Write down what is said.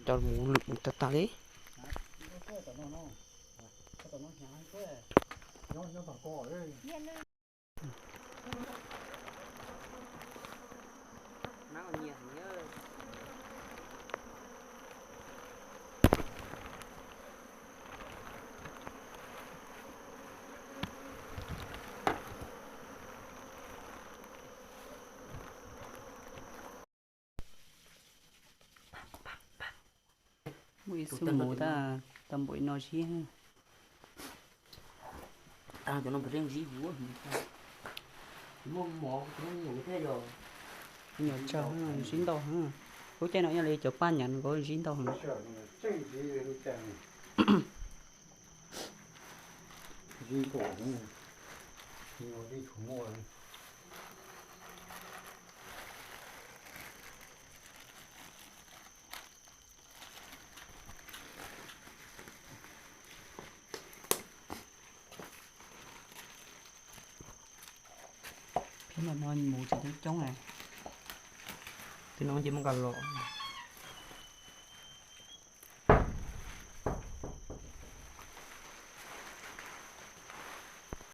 Cov mus lwm mus tag tag li. Muaj ib xub mus tau npaum no zib. Cov no puas tseeb zib huv. Muaj mov nyuam thiab yog. Nyuam tsawg zib ntau heev. Lub caij no yog li cov paj nyav nkaus zib ntau heev. Zib nkaus, nyuam li tsuas muaj. Phim no mus tsis coob coob na. Twb no ces muab nqa los.